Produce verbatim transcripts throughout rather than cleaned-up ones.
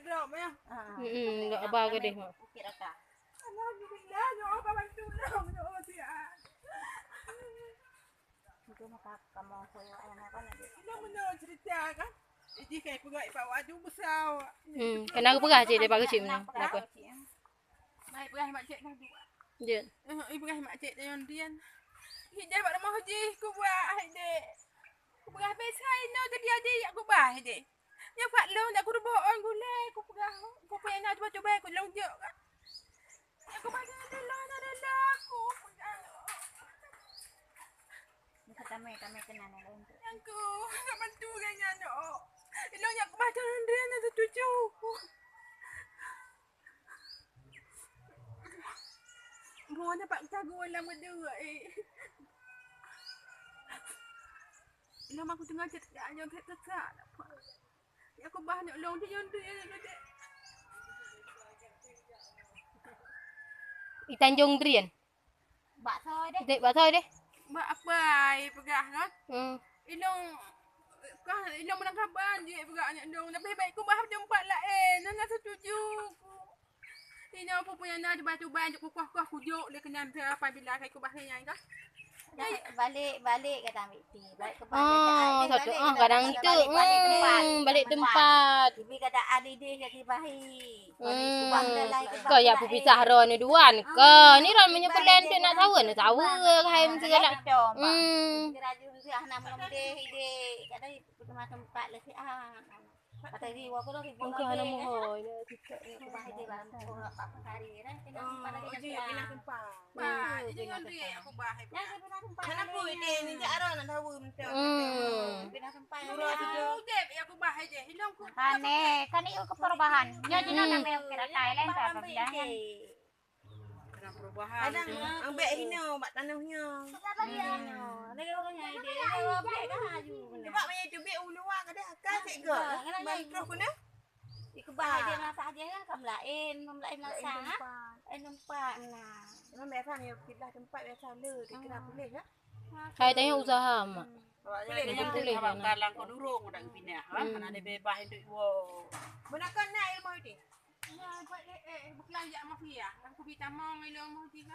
Drop ya. Ah. Hmm, dak aba gadeh mak. Bukit Raka. Alhamdulillah, ya Allah, bantu tolong, ya Allah, sihat. Itu maka kamu koyo anak kan ada. Ini benar cerita kan? Jadi kayak pegang ibu adu besar. Hmm, kena pegang cik dia baru cik mana? Kenapa? Mai peugah mak cek dah dua. Jeuet. Eh, eh, peugah mak cek dah nyang dian. Hideh bak rumoh jih kubuah hideh. Kupeugah besai no tadi adi yak kubah hideh. Nyoe pat lôn dak kuruboh on gulai kupeugah. Kupeugah na cuba-cuba ku lôn jok kan. Yak kubah dulu na dulu aku. Masa kami kami kenal lôn tu. Yang ku nak bantu dengan nyoe. Ilong yak kubah jalan dia na setuju. Buah dapat jago lam kedua eh. Lama aku tengah cakap nyoe kat kakak. Ya aku bah nyok long tu nyontu ya gede. Di Tanjung Drien. Bak soe deh? Dek bak soe deh? Bak apa ai peugah kan? Hmm. Ilong kah ilong menangkapan je peugah nyok long. Lebih baik ku bah tempat lain. Nana setuju ku. Inoe peue-peue nyang na cuba-cuba jok kukoh-koh kujok lé keunan teuh apabila kai kubah nyan ka. Dah balik, balik kata ambil ti. Balik ke balik. Oh, satu ah kadang tu. Hmm, balik tempat. Tapi kata adi deh jadi bahi. Balik kubah dah lai kubah. Kau ya pepisah ro ni dua ni. Kau ni ron meunyoe pelan tu nak tahu ni tahu hai mesti galak. Hmm. Kira jun tu ah nama lom deh ide. Kata tempat lagi ah. Kata riwa ko dah riwa. Engkau hana muhoi dah tiktok ni. Bah dia bang. Orang apa hari kan kena sempat lagi. Oh, dia kena sempat. Bah, dia jangan dia aku bah. Yang dia kena sempat. Kenapa dia ni dia arah nak tahu macam. Hmm. Kena sempat. Urus tu. Dia aku bah aja. Hilang ku. Kan ni, kan ni ke perubahan. Nyo je nak ambil kira Thailand tak apa bilang. Kadang perubahan. Kadang ambek hino bak tanoh nyo. Lagi orang nyai deh. Ambek kan aju. Sebab banyak tubik ulu wak kadang akan cek gak. Ban terus guna. Ikubah dia masak dia kan kam lain, kam lain masak. Lain tempat. Lain tempat nah. Memang biasa ni pindah tempat biasa le dikira boleh ya. Hai tanya usaha mak. Boleh dia boleh. Dalam kau durung dah pindah. Mana ada bebas untuk iwo. Benakan nak ilmu itu. Ya, buat eh, eh, bekelanjak mafia. Aku bi tamong ilong mafia.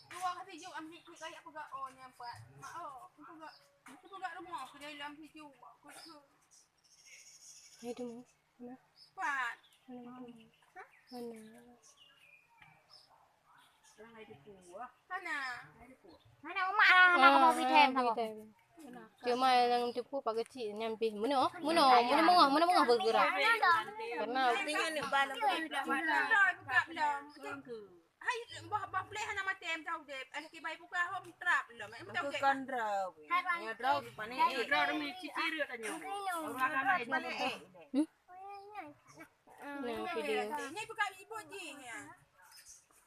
Dua kali jok ambil kulit kayak peugah oh nyampat. Mak oh, aku peugah. Aku peugah rumah aku dalam video. Aku tu. Hai tu. Mana? Pat. Mana? Mana? Mana? Mana umak ah, nak mau beli tem sama. Cuma yang tipu pak kecil nyampi. Meno, meno, meno mengah, meno mengah bergerak. Karena tinggal ni ban. Hai, bah bah pleh hana matem tau deh. Ada kibai buka hom trap lom. Em tau deh. Kan drop. Ya drop ni cicir katanya. Orang ramai ni. Nah, video. Ni buka ibu ji ya.